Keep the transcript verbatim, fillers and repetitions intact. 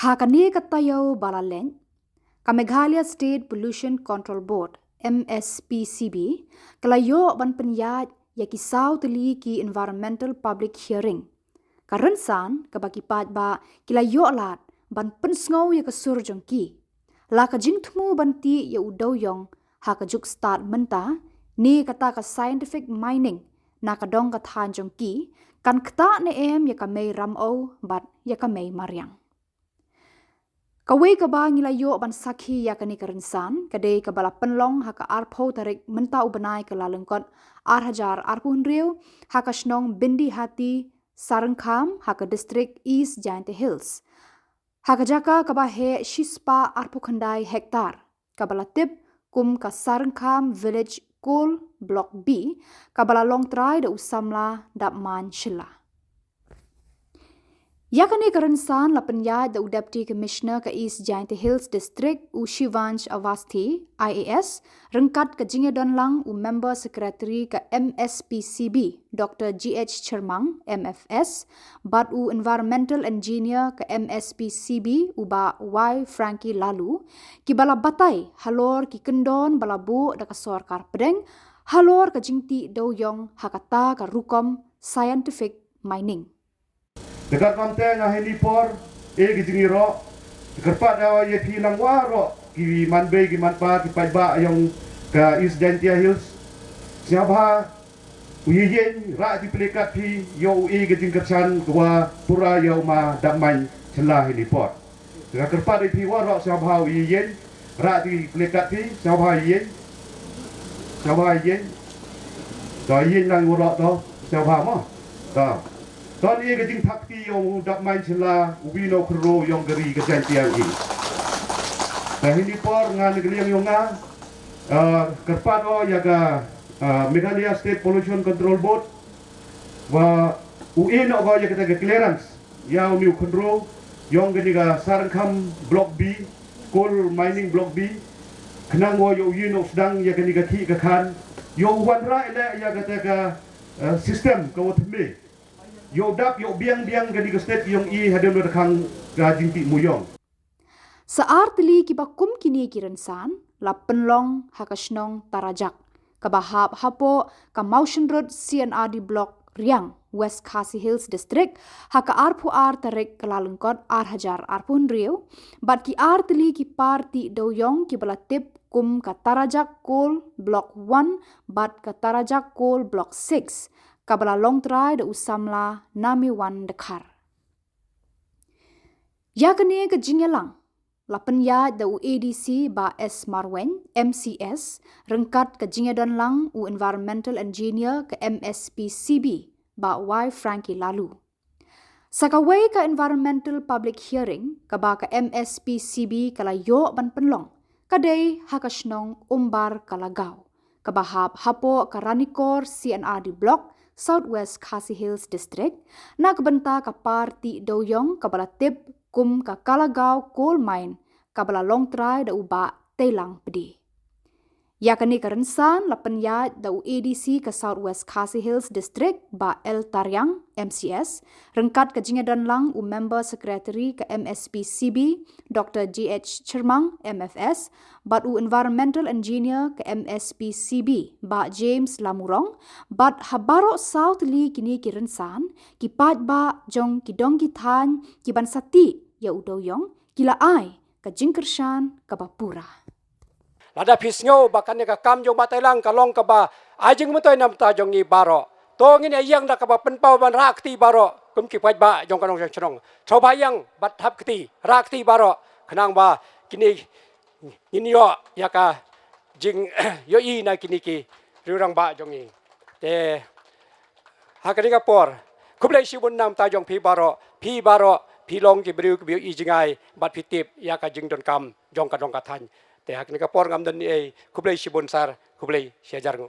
Ha kane ka taïew ba la leit, ka Meghalaya State Pollution Control Board, M S P C B, ka la ïoh ban pynïaid ïa ki saw tylli ki environmental public hearing. Ka rynsan kaba ki paidbah ki la ïoh lad ban pynsngew ïa ka sur jong ki, la ka jingthmu ban tih ïa u dewiong ha ka juk stad mynta, ne kata ka scientific mining na ka dong ka thaiñ jong ki, kan ktah ne em ïa ka mei Ramew bad ïa ka mei Mariang. Kawei kaba ngi la ïoh ban sakhi ïa kane ka rynsan ka dei kaba la pynlong ha ka arphew tarik mynta u bnai Kyllalyngkot ar hajar arphew hynriew, ha ka shnong Byndihati, Saryngkham, ha ka distrik East Jaintia Hills. Ha ka jaka kaba heh shispah arphew khyndai hektar, kaba la tip kum ka Saryngkham Village Coal Block B, kaba la long trai da u samla Dapmain Shylla. Ïa kane ka rynsan la pynïaid da u Deputy Commissioner ka East Jaintia Hills District, u Shivansh Awasthi, I A S, ryngkat ka jingïadonlang u Member Secretary ka M S P C B, Doctor G H Chyrmang, M F S, bad u Environmental Engineer ka M S P C B, u Bah Y Frankie Laloo, kiba la batai halor ki kyndon ba la buh da ka sorkar pdeng halor ka jingtih dewiong ha kata ka rukom scientific mining. Te katba mynta nga ha kane ka por, eh, ka jingïaroh, kyrpad ïa phi lang waroh, ki manbei, ki manpa, ki paidbah jong ka East Jaintia Hills, sngewbha u ïeng, rah ki placard phi, ïoh u, eh, ka jingkyrshan kaba pura ïa u ma Dapmain Shylla ha kane ka por. Nga kyrpad ïa phi waroh, sngewbha u ïeng, rah ki placard phi, sngewbha u ïeng. Sngewbha u ïeng. To ïeng lang waroh to, sngewbha mo. To. To, ïa ka jingthap kti ïa u Dapmain Shylla, uwei na u khynroo jong ka ri ka Jaintia hi. Te ha kane ka por nga na ka liang jong nga, eh, kyrpad ïa ka, eh, Meghalaya State Pollution Control Board, ba u ai noh ïa kata ka clearance ïa une u khynroo jong kane ka Saryngkham Block B, Coal Mining Block B, khnang ba ïoh u ïeng u sdang ïa kane ka khih ka khan, ïoh u wanrah leh ïa kata ka, eh, system kaba thymmai, ïoh dap, ïoh biang biang kane ka state jong i hadien ba la khang ka jingtih muiong. Sa ar tylli kiba kum kine ki rynsan la pynlong ha ka shnong Tarajak, kaba hap hapoh ka Mawshynrut C and R D Block, Riang, West Khasi Hills District, ha ka arphew ar tarik Kyllalyngkot ar hajar arphew hynriew, bad ki ar tylli ki par tih dewiong kiba la tip kum ka Tarajak Coal Block One bad ka Tarajak Coal Block Six, kaba la long trai da u samla Namewan Dkhar. Ïa kane ka jingïalang la pynïaid da u A D C Bah S Marwein, M C S, ryngkat ka jingïadonlang u Environmental Engineer ka M S P C B, Bah Y Frankie Laloo. Sa kawei ka Environmental Public Hearing kaba ka M S P C B ka la ïoh ban pynlong, ka dei ha ka shnong Umbar Kalagaw, kaba hap hapoh ka Ranikor C and R D Block, South West Khasi Hills District, na ka bynta ka par tih dewiong kaba la tip kum ka Kalagaw Coal Mine, kaba la long trai da u Bah Teilang Pde. Ïa kane ka rynsan la pynïaid da u A D C ka South West Khasi Hills District, Bah L Tariang, M C S, ryngkat ka jingïadonlang u Member Secretary ka M S P C B, Doctor G H Chyrmang, M F S, bad u Environmental Engineer ka M S P C B, Bah James Lamurong, bad ha baroh saw tylli kine ki rynsan, ki paidbah jong ki dong ki thaiñ kiban sa tih ïa u dewiong, ki la ai ka jingkyrshan kaba pura. Lada phi sngew ba kane ka kam jong Bah Teilang ka long kaba ai jingmyntoi na ka bynta jong ngi baroh, to ngin ïa ïeng da kaba pynpaw ban rah kti baroh kum ki paidbah jong ka nongshong shnong. Sngewbha ïeng bad thap kti, rah kti baroh, khnang ba kine ngin ïoh ïa ka jingïohi na kine ki rangbah jong ngi. Te ha kane ka por, khublei shibun na ka bynta jong phi baroh, phi baroh phi long ki briew kiba ïohi jngai bad phi tip ïa ka jingdonkam jong ka dong ka thaiñ. Te ha kane ka por ngam don ei, khublei shibun sir, khublei shihajar nguh.